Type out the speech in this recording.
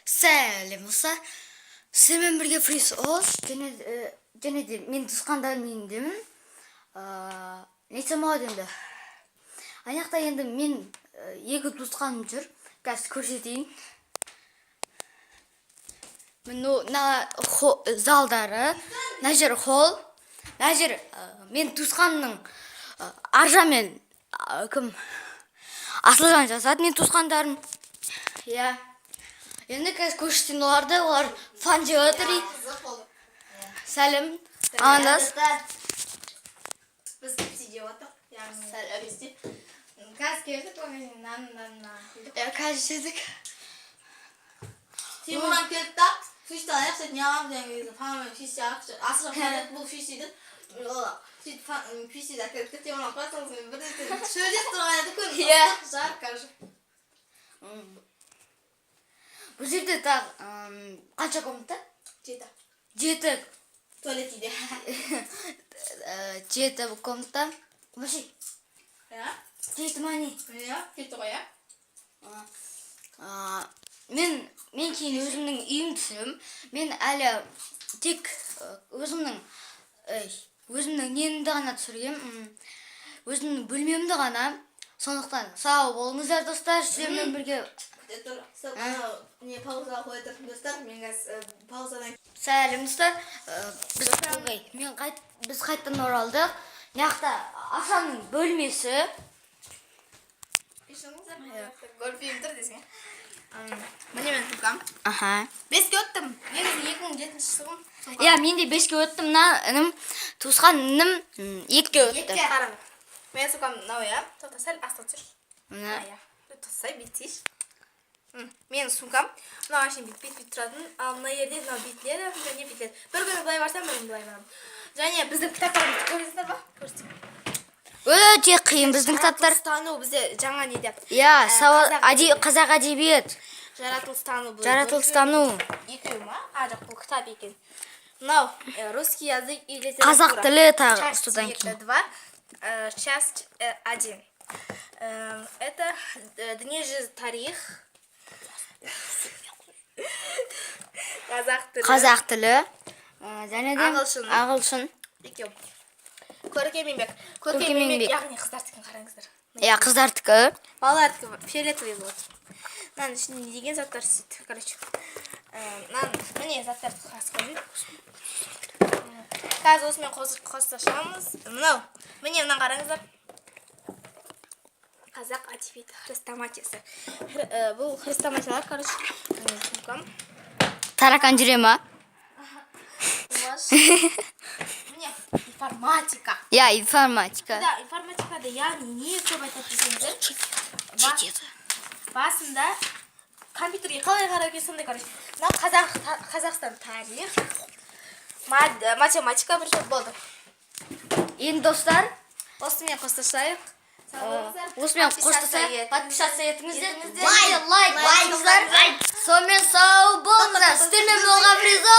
Сәлем, достар! Сіздермен бірге Фриз Ош және де мен туысқандарым үйіндемін. Не айтсам болады енді? Ана жақта енді мен екі туысқаным жүр. Қазір көрсетейін. Міне, мына залдары, мына жер холл, мына жер мен туысқанымның Аржан мен кім, Асылжан жасады мен туысқандарым. Иә. Енді қазір көрсетейін оларды, олар фан жеп жатыр. Қызық болды. Сәлем, амандас. Біз KFC жеп отырмық, яғни сәл әбесте. Қазір келдік магазиннен, нан нан нан. Иә, қазір жедік. Тимуран келді да, суши алайық деді, не аламыз деген кезде фанамен фиши алайықшы. Асылжан фан еді, бұл фиши дейді. Ол сөйтіп фишиді әкелді де, Тимуран қоя салсын, бір нәрсе сөйлесіп тұрған еді, күн ыстық, жар, короче. Бұл жерде тағы қанша комната? Жеті. Жеті. Туалет үйде. Жеті комната. Вообще, Иә? жеті ма, не? Иә, жеті ғой, иә? Мен кейін өзімнің үйім түсіремін. Мен әлі тек өзімнің ей, өзімнің немді ғана түсіргем, өзімнің бөлмемді ғана. Сондықтан сау болыңыздар, достар, сіздермен бірге. Күте тұр. Стоп, анау не, паузаға қоя тұр, достар. Мен қазір паузадан Сәлем, достар. Біз ой, мен қайт біз қайтадан оралдық. Мына жақта Асанның бөлмесі. Гольфиім тұр десең. Міне, мен сумкам. 5-ке өттім. Негізі 2007 жылғым. Иә, мен де 5-ке өттім. Мына інім, туысқан інім 2-ге өтті. Екіге қараң. Менің сумкам мынау, иә. Тоқта, сәл астына түсір. Мына. Иә. Тоқтай, бүйтсейші. Менің сумкам. Мынау әшейін бүйтіп бүйтіп тұратын. Ал мына жерде мынау бүйтіледі және бүйтіледі. Бір күні былай барсам, бір күні былай барамын. Және біздің кітаптарымызды көресіздер ма? Көрсетейін. Өте қиын біздің кітаптар. Жаратылыстану бізде жаңа неде. Иә, сауал Қазақ қазақ әдебиет, Жаратылыстану бұл. жаратылыстану, Екеуі ма? А, жоқ, бұл кітап екен. Мынау русский язык и литература. Қазақ тілі тағы Часть содан кейін. 2, часть 1. Это дүниежүзі тарих. Қазақ тілі. Қазақ тілі, және де Ағылшын. Ағылшын. Екеу. Көркем еңбек. Көркем Көркем еңбек, еңбек. яғни қыздардікін қараңыздар. Иә, қыздардікі. Балалардікі фиолетовый болады. Мынаның ішінде не деген заттар істейді. Короче. Мынаның міне заттарды қасып қойып. Қазір осымен қосташамыз. Мынау. Міне, мынаны қараңыздар. Қазақ әдебиеті хрестоматиясы. Бұл хрестоматиялар, короче. Міне сумкам. Таракан жүре ма? Міне информатика. Иә, информатика. Да, информатикада, яғни не көп айтады десеңіздер. Жетеді. Басында компьютерге қалай қарау керек, сондай, короче. Мынау Қазақстан тарих, математика бір жол болды. Енді, достар, Осымен қоштасайық. Сау болыңыздар. Осымен Подписаться қоштасайық. етіңіздер. Подписаться етіңіздер. Етіңіздер. Және де лайк басыңыздар. Сонымен сау болыңыздар. Сіздермен болған Фризо.